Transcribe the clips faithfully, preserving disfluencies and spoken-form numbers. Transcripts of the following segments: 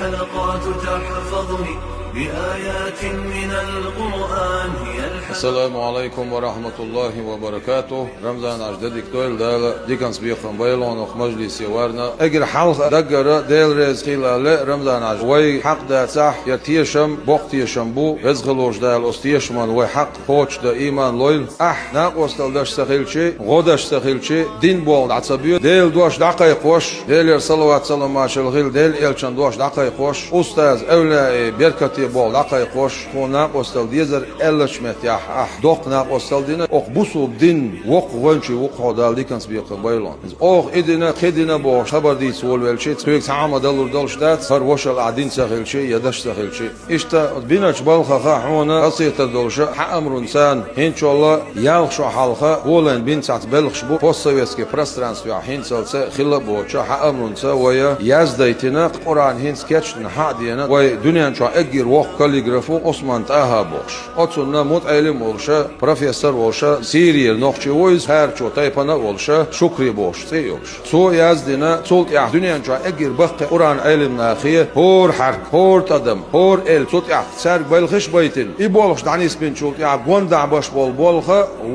الحلقات تحفظني بآيات من القرآن هي الحلقات. Ассаламу алайкум ва рахматуллахи ва баракатух. Рамзан-Ӏаш де дика дойла Дала, диканца бекхам байла хьона укх мажлисе варна. Эггара хьалха даггара Дела реза хилале, Рамзан-Ӏаш, вай хьакъ дацахь, ер тешам боккха тешам бу, Веза хилволча Дала оцу тешаман вай хьакъ кхочушдан иман лойла. Ахь накъостал деш ца хилча, гӀо деш ца хилча, дин болх дӀа ца боь, Делан дош дӀакхайкхош, Делера салават-салам-маршалла хила, Делан элчан дош дӀакхайкхош, устаз-эвлаяий беркате болх дӀакхайкхош, тхуна накъостал дезар аьллачу меттехь ахь доккха накъостал дина, оцу бусулба динан воккха гӀоьнчий ву-кх хьо, Дала диканца бекхам байла хьона. Иза оха и дина, кхин дина бохуш хабар дийца волавелча, кхуьнга цхьа а ма далур долуш дац, хӀара вошал ахь дина ца хилча я деш ца хилча. Иштта биначу балхаха хьуна хазахетар долуша хьан амрунца, хӀинцачул ялх шо хьалха гӀоле бина цхьацца белхаш бу постсоветски пространствехь хӀинцалца хилла а боцуша, хьан амрунца вай яздайтина, Къуръан хӀинца кечдина хьан а дена, вай дуьнен чохь эггара воккха каллиграф ву Ӏусман ТӀахӀа бохуш. Оцунна мутаӀеллим а волуша, профессор а волуша, Сирера нохчи ву иза, хӀарачо тайпана а волуша, Шукри бохуш цӀе а йолуш. Цо яздина, цул тӀаьхьа дуьнен чохь эггара баккхий Къуръан Ӏелам нахе хӀора хьаьрк, хӀора тӀадам, хӀора эль, цу тӀаьхьа цаьрга белхаш а байтина. И болхаш дӀанисбинчул тӀаьхьа гондахь беш болу болх,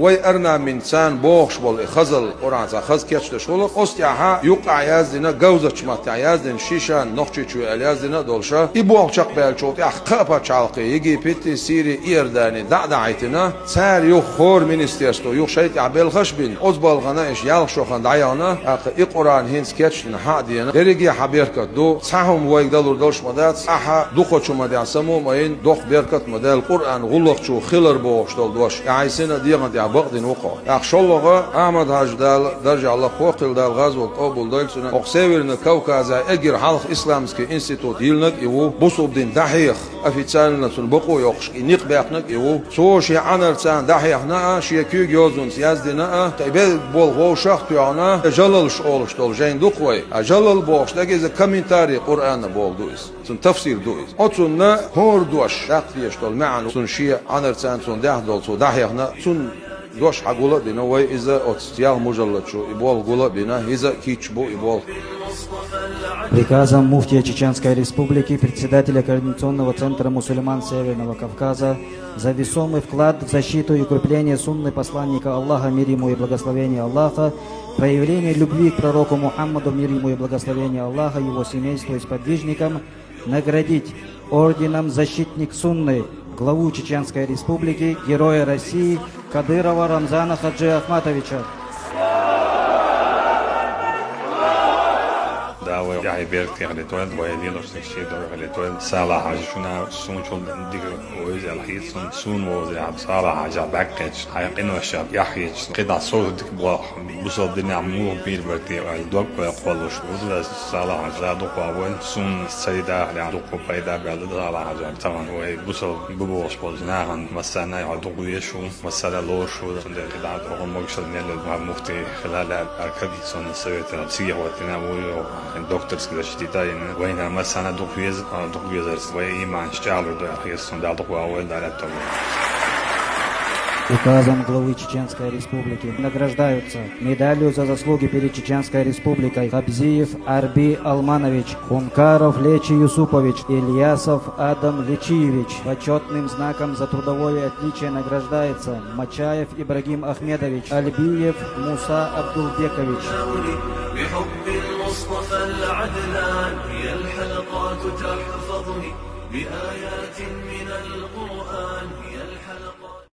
вай орнаментца бохуш болу и хазалла Къуръан цхьа хаза кечдеш волу, оцу тӀаьхьа юккъехь яздина, говзачу маттехь яздина, Шишан, Нохчийчоь аьлла яздина а долуша. И болх чекхбаьллачул тӀаьхьа кхаа пачхьалкхе, Египет, Сири, Иордани дӀа а дахьийтина, цара юха хӀора министерство, юха шайн тӀехь белхаш а бина, оцу балхана иштта ялх шо хан дӀаяхана, тӀаккха и Къуръан хӀинца кечдина хьан а дена, дерриге а хьан беркат ду, цхьа хӀума вайга далур долуш ма дац, ахьа дукхачу ма дехьа, само а ма йина, доккха беркат ма даьлла, Къуръан гӀуллакхчу хилар бохуш долу дош, тӀаьхьа и сина а дегӀан тӀехь бакъдина ву-кх хьо. ТӀаккха шолгӀа Ахьмад-Хьаьжа, Дала даржехь лакхо а хила, Дала гӀазот къобал дойла цуьнан, оха Северный Кавказехь эггара хьалха исламский институт йиллинарг а и ву, бусулба дин дӀахьеха. Официально цунна бакъо а йоккхуш, и никъ баьккхинарг а и ву. Цо шен Ӏанарца дӀахьехна а, шен куьйга йозанца яздина а, тӀе бегга болу вовшах а тоьхна, жалалш олуш долу жайна ду-кх вай. А жалал бохуш дерг иза комментарий Къуръана болу ду иза. Цунна тафсир ду иза. Оцунна хӀора дош даккха дезаш долу маьӀна, цунна шен Ӏанарца цунна дехьа долу, цо дӀахьехна, цунна дош хьан гула а дина вай иза оцу ялх мужаллад чу, и болх гула а бина, иза а кийча бу и болх. Приказом муфтия Чеченской Республики, председателя Координационного центра мусульман Северного Кавказа, за весомый вклад в защиту и укрепление сунны посланника Аллаха, мир ему и благословение Аллаха, проявление любви к пророку Мухаммаду, мир ему и благословение Аллаха, его семейству и сподвижникам, наградить орденом «Защитник Сунны» главу Чеченской Республики, Героя России Кадырова Рамзана Хаджи Ахматовича. Дала вай тӀаьхье беркате хилийтойла, вай лелошниг шен догӀу хилийтойла. Салахь-Хьаьжа, шуна суна чул дика вевза аьлла хета суна, суна вовза аьлла, Салахь-Хьаьжа бӀаьрг кхетча, хьайн къиношца яхь еча, кхидӀа сов дика боху, бусалба динехь муха бийр бара те аьлла, дог вай кхоллуш ву. Веза Салахь-Хьаьжа дукха войла, суна ца йи дахале дукха пайда баьлла Салахь-Хьаьжа. Тахана вай бусалба бу бохуш болчу нахана массарна а дукха везаш ву, массара а лоруш ву, цундела кхидӀа догӀу могушалла мел йолу муфти хила лаьа, хӀара кадийца сонна советан цига хӀоттийна ву, докторский защита йина. Вайна массарна а дукха веза, дукха везарца вай иманаш чӀагӀлур ду аьлла хета суна. Дала дукха ван войла, Дала аьтто войла. Указом главы Чеченской Республики награждаются медалью «За заслуги перед Чеченской Республикой» Хабзиев Арби Алманович, Хункаров Лечи Юсупович, Ильясов Адам Лечиевич, почетным знаком «За трудовое отличие» награждается Мачаев Ибрагим Ахмедович, Альбиев Муса Абдулбекович. بحب المصطفى العدنان هي الحلقات تحفظني بآيات من القرآن.